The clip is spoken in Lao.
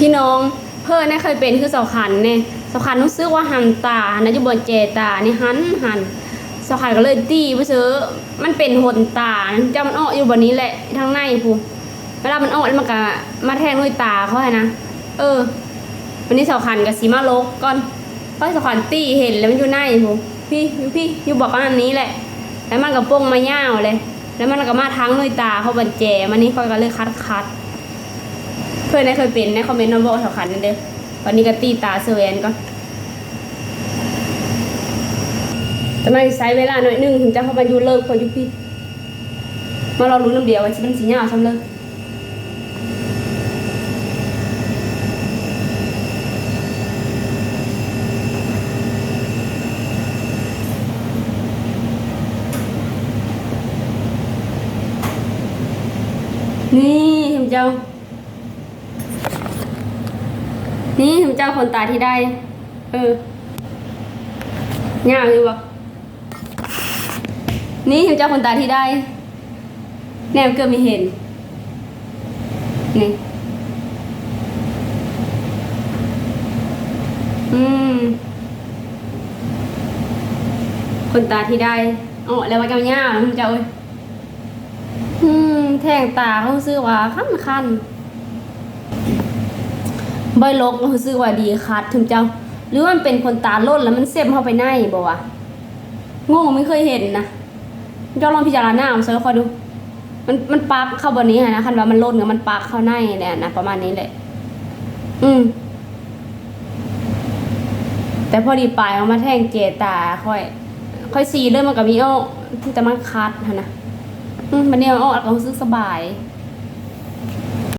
ພີ່ນ້ອງ ເພິ່ນນະເຄີຍເປັນຄືສາວຂັນແດ່. ສາວຂັນຮູ້ສຶກວ່າຫັນຕານະ ຢູ່ບ່ອນແຈຕານີ້ຫັນໆ. ສາວຂັນກໍເລີຍຕີໄປເສີ ມັນເປັນຫົນຕານະ ເຈົ້າ ມັນອອກຢູ່ບ່ອນນີ້ແຫຼະ ທາງໃນພຸ້ນ. ເວລາມັນອອກແລ້ວມັນກໍມາແທງໜ່ວຍຕາຂ້ອຍນະ. ເອີ ບາດນີ້ສາວຂັນກໍຊິມາຫຼົບກ່ອນ. ຂ້ອຍ ສາວຂັນຕີເຫັນແລ້ວມັນຢູ່ໃນພຸ້ນ ພີ້ ຢູ່ພີ້ ຢູ່ບອກອັນນີ້ແຫຼະ. ແລ້ວມັນກໍປົ່ງມາຍາວເລີຍ ແລ້ວມັນກໍມາທາງໜ່ວຍຕາຂ້ອຍ ບັນແຈ. ມານີ້ຂ້ອຍກໍເລີຍຂັດໆ. ເພິ່ນໄດ້ເຄີຍເປັນໃນຄອມເມັນມາບອກສາວຂັນແດ່ເດີ. ບາດນີ້ກໍຕີຕາເຊີແອນກ່ອນ. ຕອນນີ້ໃຊ້ເວລາໜ້ອຍໜຶ່ງ ເຈົ້າ ເພາະມັນຢູ່ເລິກ ຂ້ອຍຢູ່ພີ້. ມາລໍລຸ້ນນຳດຽວວ່າມັນຊິຍາວສ່ຳເລີ. ນີ້ ເຈົ້າ ນີ້ ເຈົ້າ ຂົນຕາທີ່ໄດ້. ເອີ ຍາວຢູ່ບໍ່? ນີ້ ເຈົ້າ ຂົນຕາທີ່ໄດ້ ແນມເກືອບມີເຫັນ ນີ້ ອືມ ຂົນຕາທີ່ໄດ້ ເອົາແລ້ວວ່າຍາວໆນະ ເຈົ້າເອີຍ. ອືມ ແທງຕາກໍຮູ້ສຶກວ່າຄັນໆ ໃບຫຼົກກໍຮູ້ສຶກວ່າດີຄັກ ເຈົ້າ ຫຼືວ່າມັນເປັນຂົນຕາຫຼົ່ນແລ້ວມັນເຊັບເຂົ້າໄປໃນບໍ່ວະ? ງົງ ບໍ່ເຄີຍເຫັນນະ. ເຈົ້າລອງພິຈາລະນາເອົາໃສ່ຂ້ອຍດູ. ມັນ ມັນປັກເຂົ້າບ່ອນນີ້ຫັ້ນນະ ຄັນວ່າມັນຫຼົ່ນກໍມັນປັກເຂົ້າໃນແຫຼະນະ ປະມານນີ້ແຫຼະ. ອືມ ແຕ່ພໍດີປາຍອອກມາແທງແຈຕາຂ້ອຍ ຂ້ອຍສີເລີຍ ມັນກໍມີອອກ ແຕ່ມັນຄັນຫັ້ນນະ. ອືມ ບັດນີ້ເອົາອອກແລ້ວກໍຮູ້ສຶກສະບາຍ.